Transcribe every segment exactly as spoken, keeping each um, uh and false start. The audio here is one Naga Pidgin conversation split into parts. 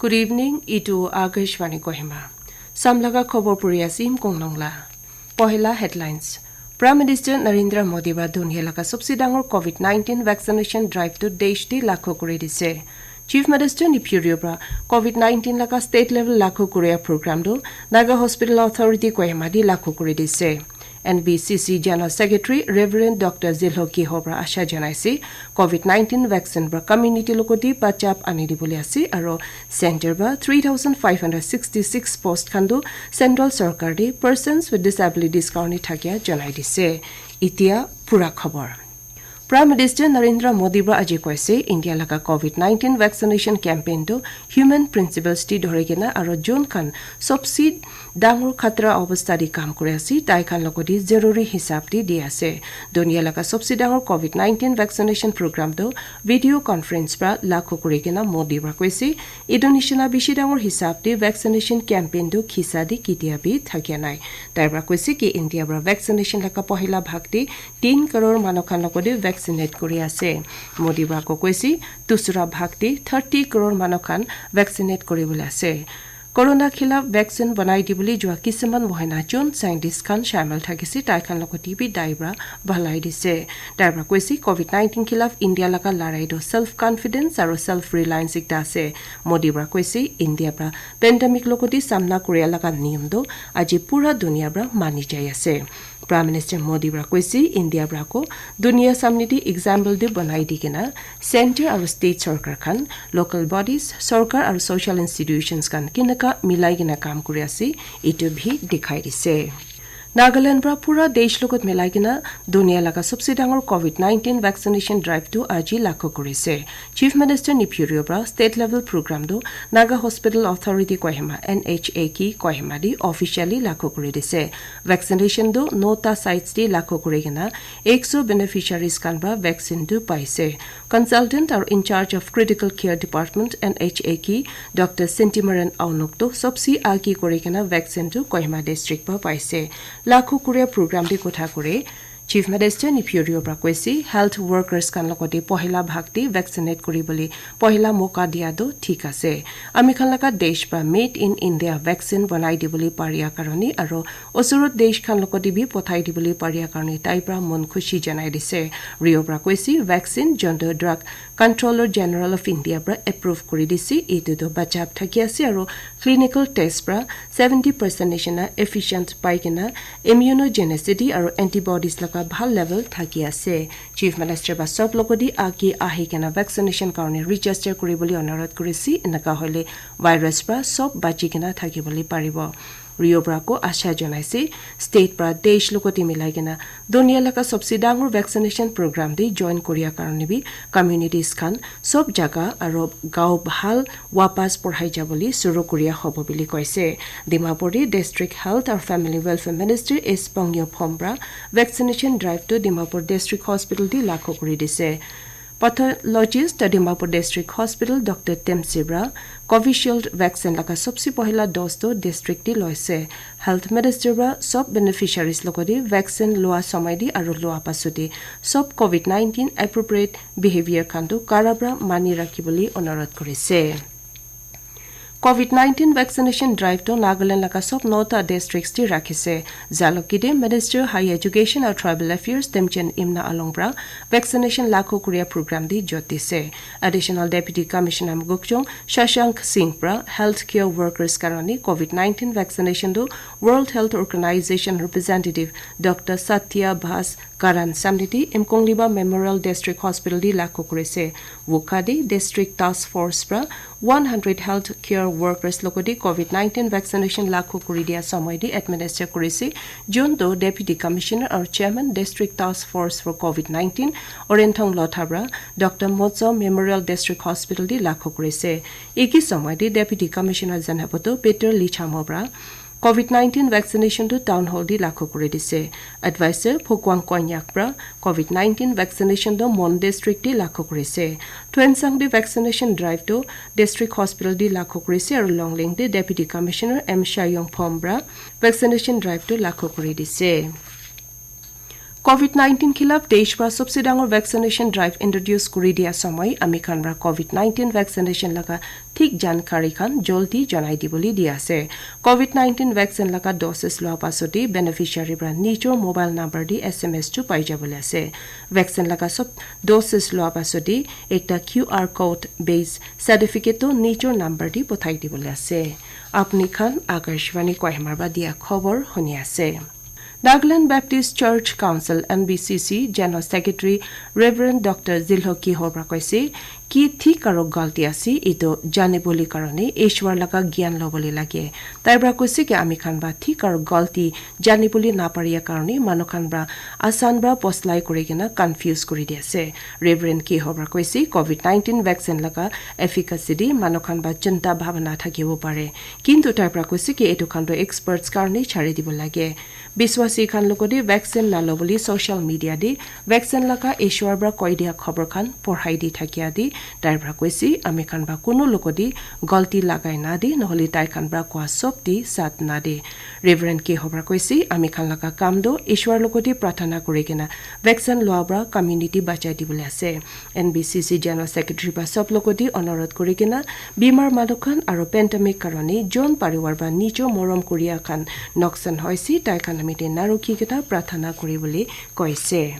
Good evening, itu Akashvani Kohima. Samlaga khobor puri asim konglongla. Pohila headlines. Prime Minister Narendra Modi ba dunia laga sobse dangor covid nineteen vaccination drive tu desh di lakho kuri dise. Chief Minister Neiphiu Rio ba covid nineteen laga state level lakho kuria program tu Naga Hospital Authority Kohima di lakho kuri dise. N B C C General Secretary Reverend Doctor Zilho Kiho pra asha janaise, covid nineteen vaccine pra community logoti bachap ani dibole ase, aro center pra three thousand five hundred sixty six post khan tu central sarkar de persons with disabilities karone thakia janai dise. Itia pura khobor. Prime Minister Narendra Modi pra aji koise, India laga covid nineteen vaccination campaign tu human principles ti dhori kena aro jun khan sobse dangor khatra obostha di kam kuri ase, tai khan logoti zaruri hisab di di ase. Dunia laga sobse dangor covid nineteen vaccination program tu video conference pra lakho kuri kena Modi pra koise, etu nishina bishi dangor hisab di vaccination campaign tu khisa di kitia bi thakia nai. Tai pra koise ki India pra vaccination laga pohila bhag di tin crore manu khan logoti vaccinate kuri ase. Modi pra ko koise, dusra bhag di thirty crore manu khan vaccinate kuri bole ase. Corona khilaf vaccine banai dibole jua kisiman mohina chun scientist khan shamil thakise, tai khan logoti bi dai pra bhalai dise. Tai pra koise, covid nineteen khilaf India laga larai tu self confidence aro self reliance ekta ase. Modi pra koise, India pra pandemic logoti samna kuria laga niyam tu aji pura dunia pra mani jai ase. Prime Minister Modi pra koise, India pra ko dunia samne di example di banai di kena center aro state sarkar khan, local bodies, sarkar aro social institutions khan kinaka milai kena kam kuri ase, etu bi dikhai dise. Nagaland pra pura desh logot milai kena dunia laga sobse dangor covid nineteen vaccination drive tu aji lakho kurise. Chief Minister Neiphiu Rio pra state level program tu Naga Hospital Authority Kohima, N H A K Kohima di officially lakho kuri dise. Vaccination tu nota sites di lakho kuri kena ekso beneficiaries khan pra vaccine tu paise. Consultant aro in charge of critical care department, N H A K, Doctor Sentimaran Aunok tu sobse agi kuri kena vaccine tu Kohima district pra paise. Lakho kuria program di kotha kuri Chief Minister Neiphiu Rio pra koise, health workers khan logoti pohila bhag di vaccinate kuri bole pohila moka dia tu thik ase. Ami khan laga desh pra made in India vaccine banai dibole paria karone aro osorot desh khan logoti bi pothai dibole paria karone tai pra mon khushi janai dise. Rio pra koise, vaccine jonto drug Controller General of India pra approve kuri dise, etu tu bachap thaki ase aro clinical test pra seventy percent nishina efficient pai kena immunogenicity aro antibodies laga bhal level thaki ase. Chief Minister pra sob logoti agi ahi kena vaccination karone register kuri bole onurodh kuri ase, enaka hoile virus pra sob bachi kena thaki bole paribo. Rio pra ko asha janaise, state pra desh logoti milai kena dunia laga sobse dangor vaccination program di join kuria karone bi communities khan sob jaga aro gao bhal wapas porhai jabole suru kuria hobo bili koise. Dimapur di District Health aro Family Welfare Minister S Pangyo Phom pra vaccination drive tu Dimapur District Hospital di lakho kuri dise. Pathologist Dimapur District Hospital Doctor Temsi pra Covishield vaccine laga sobse pohila dose tu district di loise. Health Minister pra sob beneficiaries logoti vaccine lua somoi di aro lua pasot di sob covid nineteen appropriate behavior khan tu kara pra mani rakhi bole onurodh kurise. Covid nineteen vaccination drive tu Nagaland laga sob nota districts ti rakhise. Jalukide Minister High Education aru Tribal Affairs Temjen Imna Along pra vaccination lakho kuria program di jot dise. Additional Deputy Commissioner Mokokchung Shashank Singh pra healthcare workers karone covid nineteen vaccination tu World Health Organization representative Doctor Satya Bhas Karan samniti Imkongliba Memorial District Hospital di lakho kurise. Wokha di District Task Force pra one hundred health care workers logoti covid nineteen vaccination lakho kuri dia somoi di administer kurise. Jun do Deputy Commissioner aru Chairman District Task Force for covid nineteen Orenthong Lotha pra Doctor Motso Memorial District Hospital di lakho kurise. Eki somoi di Deputy Commissioner Zanaboto Peter Lichamo pra covid nineteen vaccination tu town hall di lakho kuri dise. Advisor Phokwang Konyak pra covid nineteen vaccination tu Mon District di lakho kurise. Tuensang di vaccination drive tu District Hospital di lakho kurise aru Longleng di Deputy Commissioner M Shayong Phom pra vaccination drive tu lakho kuri dise. COVID nineteen khilaf desh pra sobse dangor vaccination drive introduce kuri dia samay ami khan pra COVID nineteen vaccination laga thik jankari khan joldi janai dibole di ase. COVID nineteen vaccine laga doses loa pasodi beneficiary pra nijor mobile number di S M S chu pai jabole ase. Vaccine laga sob doses loa pasodi ekta Q R code base certificate to nijor number di pothai dibole ase. Apni khan Akashvani Kohima pra dia khobor huni ase. Nagaland Baptist Church Council, N B C C, General Secretary Reverend Doctor Zilho Kihor pra koise, ki thik aro galti ase, etu janibole karone Ishwar laga gyan lobole lage. Tai pra koise ki ami khan pra thik aro galti janibole naparia karone manu khan pra asan pra poslai kuri kena confuse kuri di ase. Reverend Kihor pra koise, COVID nineteen vaccine laga efficacy di manu khan pra chinta bhabana thakibo pare. Kintu tai pra koise ki etu khan to experts karone chari dibo lage. Biswasi khan logodi vaccine nalobole social media di vaccine laga Ishwar pra koi dia khobor khan porhai di thakia di tai pra koise, ami khan pra kunu logodi galti lagai na di, nohole tai khan pra koa sob di sat na di. Reverend Kihor pra koise, ami khan laga kam do Ishwar logodi prathana kuri kena vaccine loa pra community bachai dibole ase. N B C C General Secretary pra sob logodi onurodh kuri kena bimar manu khan aro pandemic karone jon pariwar pra nijor morom kuria khan noksan hoise, tai khan amite narukhi kena prathana kuri bole koise.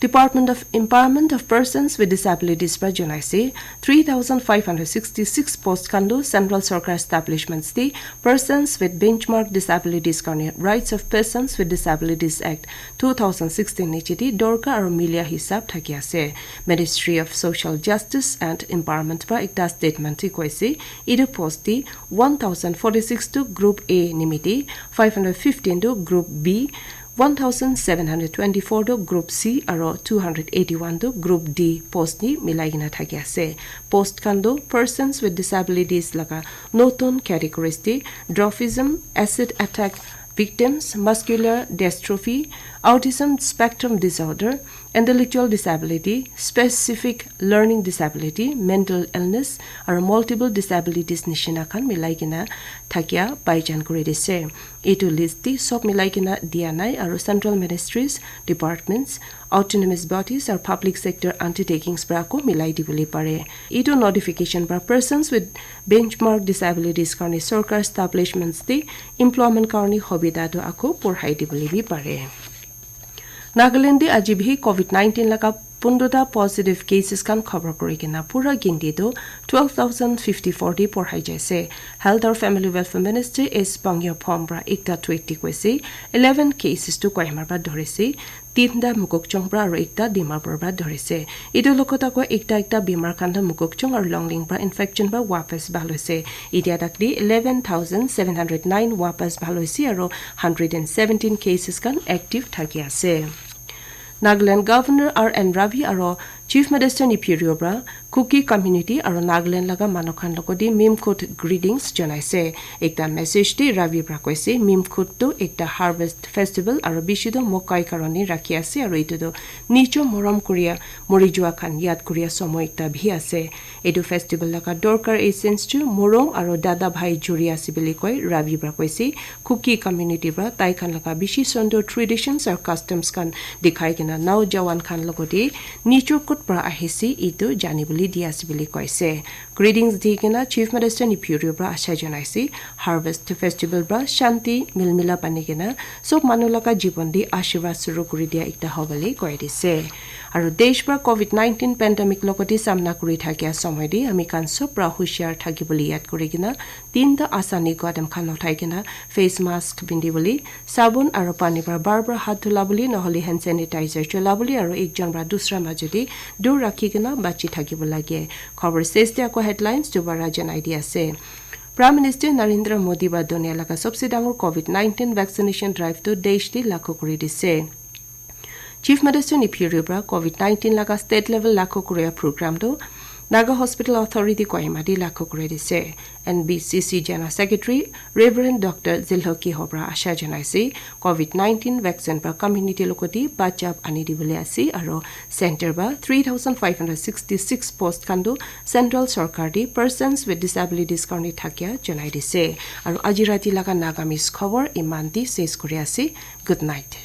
Department of Empowerment of Persons with Disabilities pra janaise, three thousand five hundred sixty-six post khan do Central Sarkar establishments di Persons with Benchmark Disabilities karone Rights of Persons with Disabilities Act two thousand sixteen niche di dorkar aro milia hisab thaki ase. Ministry of Social Justice and Empowerment pra ekta statement di koise, etu post di one thousand forty-six to Group A nimite, five hundred fifteen to Group B, one thousand seven hundred twenty-four to Group C aro two hundred eighty-one to Group D post ni milai kena thaki ase. Post khan do persons with disabilities laga notun categories di dwarfism, acid attack victims, muscular dystrophy, autism spectrum disorder, intellectual disability, specific learning disability, mental illness, aro multiple disabilities nishina khan milai kena thakia baijan kuri dise. Etu list di sob milai kena dia nai aro central ministries, departments, autonomous bodies aro public sector undertakings pra ako milai dibole pare. Etu notification pra persons with benchmark disabilities karone sorkar establishments di employment karone hobida tu ako porhai dibole bi pare. Nagaland de aji bhi COVID nineteen laga pundra ta positive cases khan khobor kuri kena pura ginti tu twelve thousand fifty-four de porhai jaise. Health aru Family Welfare Minister S Pangyo Phom pra ekta tweet de koise, eleven cases tu Kohima pra dhorise, tinta Mokokchung pra aru ekta Dimapur pra dhorise. Etu logot ako ekta ekta bimar khan tu Mokokchung aru Longleng pra infection pra wapas bhal hoise. Etia tak de eleven thousand seven hundred nine wapas bhal hoise aru hundred and seventeen cases khan active thaki ase. Nagaland Governor R N Ravi aro Chief Minister Neiphiu Rio pra Kuki community aro Nagaland laga manu khan logot de Mimkhut greetings janaise. Ekta message de Ravi pra koise, Mimkhut tu ekta harvest festival aro bishi tu mokai karone rakhi ase aro etu tu nijo morom kuria mori jua khan yad kuria somoy ekta bhi ase. Etu festival laga dorkar essence chu morom aro dada bhai juri ase bili koi Ravi pra koise. Kuki community pra tai khan laga bishi sundor traditions aru customs khan dikhai kena naujawan khan logot de nijor kot pra ahise etu janibole di ase bili koise. Greetings di kena Chief Minister Neiphiu Rio pra asha janaise, harvest festival pra shanti milmila pani kena sob manu laga jibon de ashirwad suru kuri dia ekta hobole koi dise. Aru desh pra COVID nineteen pandemic logot de samna kuri thakia somoy de ami khan sob pra hushiar thakibole yad kuri kena tinta asani kadam khan uthai kena face mask pindibole, sabun aru pani pra bar bar hath dhula bole, nohole hand sanitizer chola bole aru ekjon pra dusra majo de dur rakhi kena bachi thakibo lage. Khobor ses de ako headlines dubara janai di ase. Prime Minister Narendra Modi pra dunia laga sobse dangor COVID nineteen vaccination drive tu desh de lagu kuri dise. Chief Minister Neiphiu Rio pra COVID nineteen laga state level lagu kuria program tu Naga Hospital Authority Kohima de lagu kuri dise. N B C C General Secretary Reverend Doctor Zilho Kihor pra asha janaise, COVID nineteen vaccine pra community logot de bachap ani dibole ase aru center pra three thousand five hundred sixty-six post khan tu central sorkar de persons with disabilities karone thakia janai dise. Aru aji rati laga Nagamese khobor iman de ses kuri ase. Good night.